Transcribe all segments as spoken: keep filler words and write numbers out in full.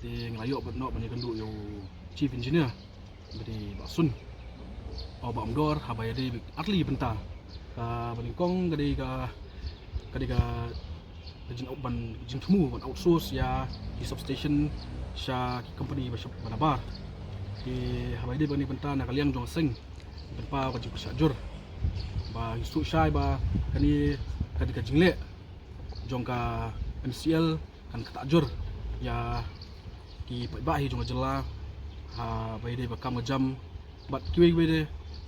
Te nga la ïoh ban ïakynduh ïa u Chief Engineer, ba dei Bah Sun, u Bah Umdor, haba ïadei bad artylli bynta. Kaba nyngkong ka dei ka, ka dei ka, ka jing ban jingthmu ban outsource ïa ki substation sha ki company ba shap ba nabar. Te haba ïadei bad kane ka bynta na ka liang jong ka seng, pynpaw ka jingpyrshah jur ba ngi sngewsih ba kane ka dei ka jingleh jong ka M C L kan ktah jur ïa ki paidbah hi jong ka jylla, haba ïadei bad kam ka jam bad kiwei kiwei de,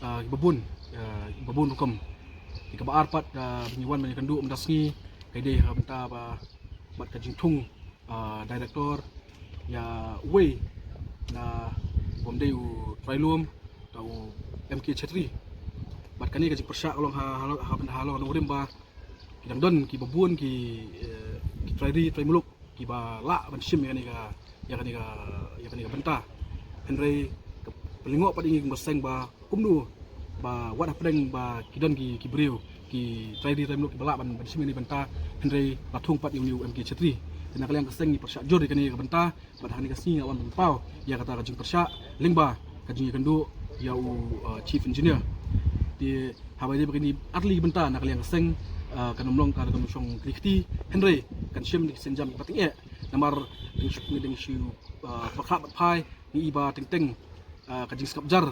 ah, kiba bun, ah, kiba bun rukom. Te kaba ar pat, ah, ba ngi wan ban ïakynduh mynta sngi ka dei ha ka bynta ba bad ka jingthung, ah, director ïa uwei na, bym dei u trai lum, ta u M K Chhetri. Bad kane ka jingpyrshah ka long ha, ha, ha, ha long ha nongrim ba ki dang don kiba bun ki, eh, ki trai ri trai muluk kiba lah ban shim ïa kane ka, ïa kane ka, ïa kane ka bynta. Hynrei ka pynlyngngoh pat ïa ngi kum ka seng ba kumno ba wat hapdeng ba ki don ki, ki briew ki trai ri trai muluk kiba lah ban, ban shim ïa kane ka bynta, hynrei la thung pat ïa une u M K Chhetri. Te na ka liang ka seng ngi pyrshah jur ïa kane ka bynta. Bad ha kane ka sngi nga wan ban pynpaw ïa kata ka jingpyrshah lyngba ka jingïakynduh ïa u, uh, Chief Engineer. Te haba ïadei bad kine artylli ki bynta na ka liang ka seng, uh, kan ym long ka, kan ym shong kti kti, hynrei kan shim da ki sienjam kiba tyngeh. Namar dang shu, dang shu, uh, pyrkhat bad phai ngi i ba teng teng, uh, ka jingskap jar,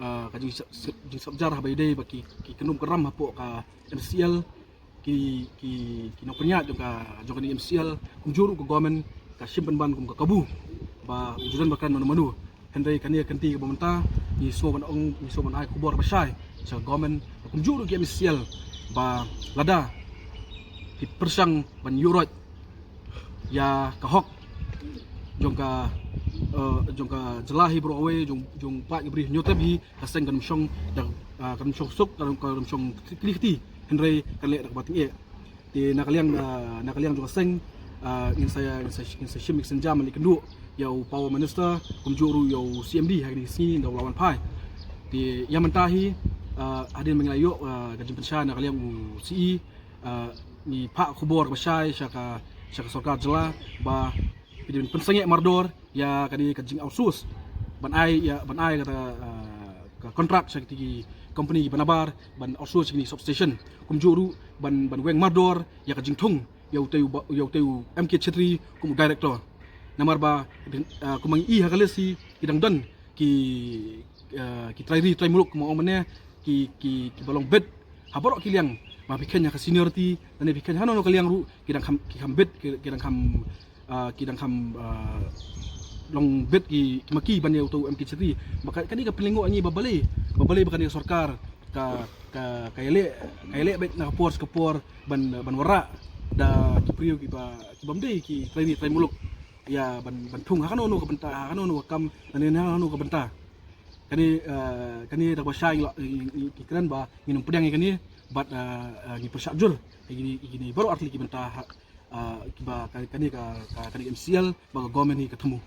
uh, ka jingskap, jingskap jar haba ïadei bad ki, ki kynrum kynram hapoh ka M C L, ki, ki, ki nongpynïaid jong ka, jong kane M C L, kumjuh ruh ka government ka shim pynban kum ka kabu ba u ju don ba kren mano mano. Hynrei kane ka kynti kaba mynta ngi sngewbha ban ong, ngi sngewbha ban ai khubor ba shai sha ka government, kumjuh ruh ki M C L, ba lada ki pyrshang ban ïuh roit ïa ka hok jong ka, eh, jong ka jylla hi baroh kawei, jong, jong paid ka Bri Hynñiewtrep hi, ka seng kan ym shong da, ah, kan ym shong suk, kan ym, kan ym shong kti kti, hynrei kan leh da kaba tyngeh. Te na ka liang, ah, na ka liang jong ka seng, ah, ngin sa, ngin sa, ngin sa shim ïa ka sienjam ban ïakynduh ïa u Power Minister, kumjuh ruh ïa u C M D ha kine ki sngi ynda u la wan phai. Te ïa mynta hi, ah, hadien ba ngi la ïoh, ah, ka jingpynshai na ka liang u C E, ah, ngi phah khubor kaba shai sha ka, sha ka sorkar jylla ba phi dei ban pynsangeh mardor ïa kane ka jing outsource ban ai, ïa ban ai kata, ah, ka contract sha kiti ki company kiba nabar ban outsource kine ki substation, kumjuh ruh ban, ban weng mardor ïa ka jingthung ïa utei u ba, ïa utei u M K Chhetri kum u director. Namar ba, ah, kumba ngi i ha ka list hi ki dang don ki, ah, ki trai ri trai muluk kumba ong mynne, ki, ki, kiba long beit ha baroh ki liang, ba phi kheiñ ha ka seniority lane phi kheiñ hano hano ka liang ruh ki dang kham, ki kham beit, ki, ki dang kham, ah, ki dang kham, ah, long beit ki, ki ma ki ban ïa uto u M K Chhetri. Ba ka, kane ka pynlyngngoh ïa ngi ba balei, ba balei ba kane ka sorkar ka, ka, ka ïaleh, ka ïaleh beit na ka por sha ka por ban, ban wanrah da ki briew kiba, ki bym dei ki trai ri trai muluk ïa ban, ban thung ha kano kano ka bynta, ha kano kano ka kam lane ha kano kano ka bynta. Kane, eh, kane da kaba shai ngi la, ngi, ngi, ngi kren ba ngin ym pdiang ïa kane bad, eh, eh, ngi pyrshah jur ïa kine, ïa kine baroh artylli ki bynta ha, eh, kiba ka, kane ka, ka, kane ka M C L bad ka government hi ka thmu.